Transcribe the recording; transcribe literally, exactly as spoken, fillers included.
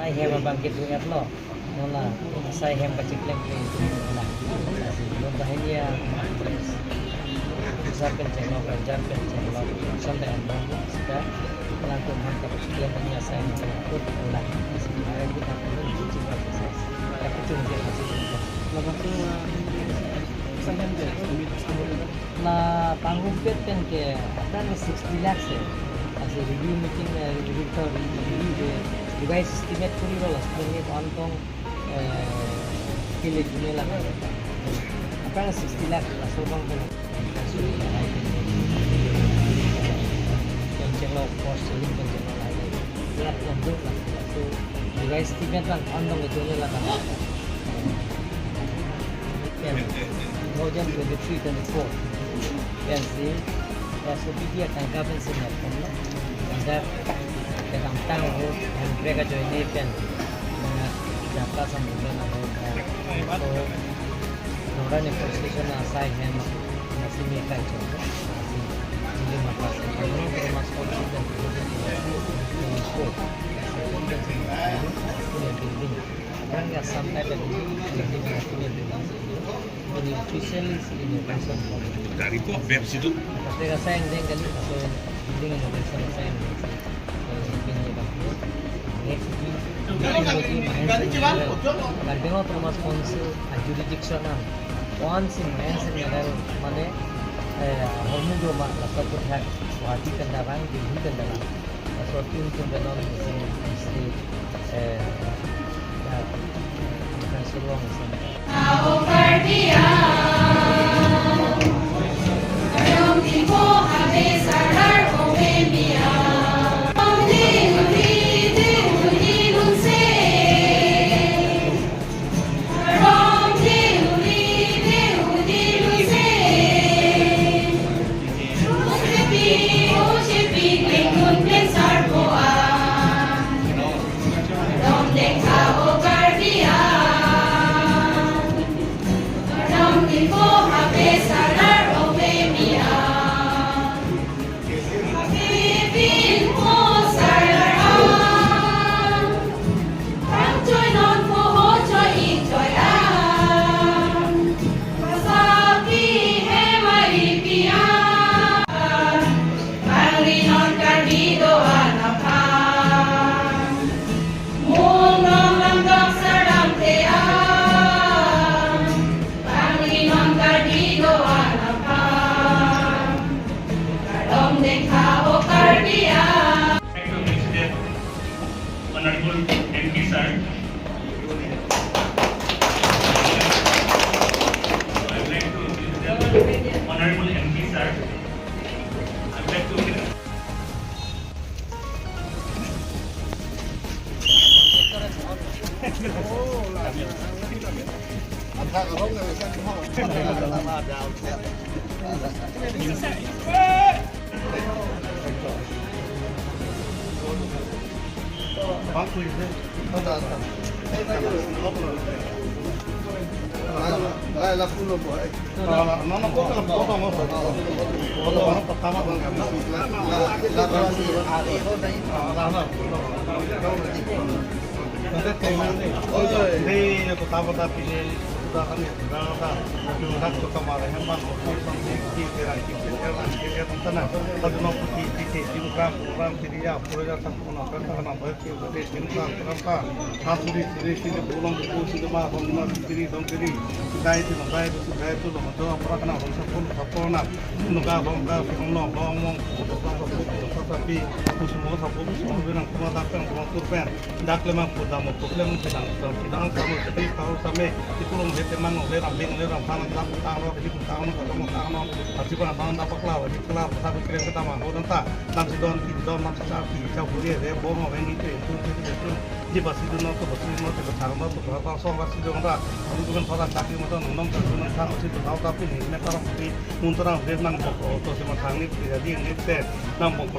Asai hem abang kedun-etlo. Non la asai hem kacheklemkle itu na. Lasi non banghini a, jar pen chenglok, jar pen chenglok, son pen chenglok, sita alangtum aphan kacheklem banghini asai hem kut ulang. Lasi areng kita perlu cuci bersih. Tapi itu dia masih. Laban tu, eh, asai hem dia. La pangrumpet pen ke aphrang sixty lakhs he. Lasi review meeting, eh, review to review de revise estimate kuri lo, last pen ke antong, eh, kele june la. Aphrang sixty lakh laso abang pen. Yang chenglok, cost ceiling yang chenglok lagi. Lihat yang dulu lah. So, revise estimate abang antong ke june la. Two thousand twenty-three twenty-four pensi S O P T atangka pensi nangkok, tangka kedamtang ahut hem krek ajoine pen, mane jaka sambulan ahut, so, Nora Negotiation asai hem, nasi me kai chok, nasi jili mata se, nasi termasuk konstituen, nasi building. Aphrang ke Assam type building, nasi building. Ini officially si inauguration. Dari po, versi itu. Tapi asai angdeng kali, so building inauguration asai angdeng si. So, ini bang. Next week, Karbi Anglong Autonomous Council a jurisdiction an. Once in Mahengsing Nagar, mane, eh, Hormu Doma, laso aphuthak, Guwahati pen davang, Delhi pen davang. Laso atum atum pen non isi, isi, eh, ya, council along isi. Honorable M P sir. I'd like to, Honorable M P sir. I'd like to Dak lemang pudam mo problem sedang sedang sedang sama seperti tahu sampai di pulang hete mang oleh rambing oleh rampang dak tang ro di tang ro ketemu tang ro pasti pernah tang dak pakla di kelar tapi keren kita mah orang tak nam sidon kidon nam sa pi sa buri re bom awen itu itu itu itu di pasti dun tu pasti dun tu besar tu berapa song pasti dun dak. Kalau bukan salah sakit macam nong kan nong kan pasti tahu tapi ni meter di muntura re nang pokok tu semua sangit jadi ini teh nang pokok.